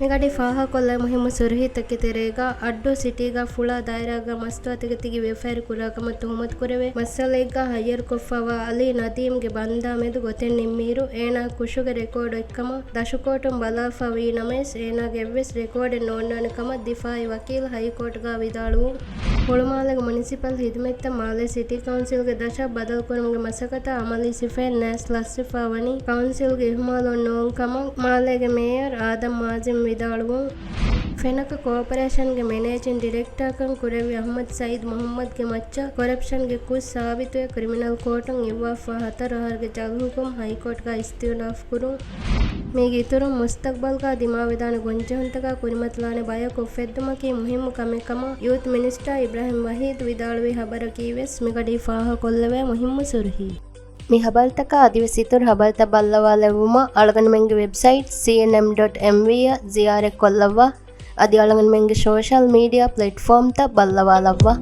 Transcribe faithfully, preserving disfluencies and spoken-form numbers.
މިގަޑި ފާހަގަކޮށްލާ މުހިއްމު ސުރުހީތަކެއް ތެރޭގަ، އައްޑޫ ސިޓީގަ ފުޅާ ދާއިރާގަ މަސްތުވާތަކެތީގެ ވިޔަފާރި ކުރާ ކަމަށް ތުހުމަތު ކުރެވޭ މައްސަލައެއްގަ ހައްޔަރުކޮށްފައިވާ އަލީ ނަދީމްގެ ބަންދާ މެދު ގޮތެއް ނިންމިއިރު، އޭނާ ކުށުގެ ރެކޯޑު އޮތްކަމަށް ދަށުކޯޓުން ބަލާފަ ވީ ނަމަވެސް، އޭނާގެ އެއްވެސް ރެކޯޑެއް ނޯންނާނެ ކަމަށް ދިފާއީ ވަކީލް ހައިކޯޓުގަ ވިދާޅުވުން. ހުޅުމާލޭގެ މުނިސިޕަލް ހިދުމަތްތައް މާލޭ ސިޓީ ކައުންސިލްގެ ދަށަށް ބަދަލުކުރުމުގެ މަސައްކަތަށް އަމަލީ ސިފައެއް ނައަސް ލަސްވެފަ ވަނީ ކައުންސިލްގެ އިހުމާލުން ނޫން ކަމަށް މާލޭގެ މޭޔަރ އާދަމް މާޒިމް ވިދާޅުވުން. ފެނަކަ ކޯޕަރޭޝަންގެ މެނޭޖިން ޑިރެކްޓާކަން ކުރެއްވި އަޙްމަދު ސައީދު މުޙައްމަދުގެ މައްޗަށް ކޮރަޕްޝަންގެ ކުށް ސާބިތުވެ، ކްރިމިނަލް ކޯޓުން އިއްވާފަ ހަތަރު އަހަރުގެ ޖަލްހުކުމް ހައިކޯޓްގަ އިސްތިއުނާފް ކުރުން. މީގެ އިތުރުން، މުސްތަޤްބަލްގަ ދިމާވެދާނެ ގޮންޖެހުންތަކާ ކުރިމަތިލާނެ ބަޔަކު އުފެއްދުމަކީ މުހިއްމު ކަމެއް ކަމަށް ޔޫތު މިނިސްޓާ އިބްރާހިމް ވަހީދު ވިދާޅުވި ހަބަރަކީވެސް މިގަޑީ ފާހަގަކޮށްލެވޭ މުހިއްމު ސުރުހީ. މި ހަބަރުތަކާ އަދިވެސް އިތުރު ހަބަރުތައް ބައްލަވާލެއްވުމަށް އަޅުގަނޑުމެންގެ ވެބްސައިޓް ސީއެންއެމް ޑޮޓް އެމްވީ އަށް ޒިޔާރަތްކޮށްލައްވާ. އަދި އަޅުގަނޑުމެންގެ ސޯޝަލް މީޑިއާ ޕްލެޓްފޯމްތައް ބައްލަވާލައްވާ.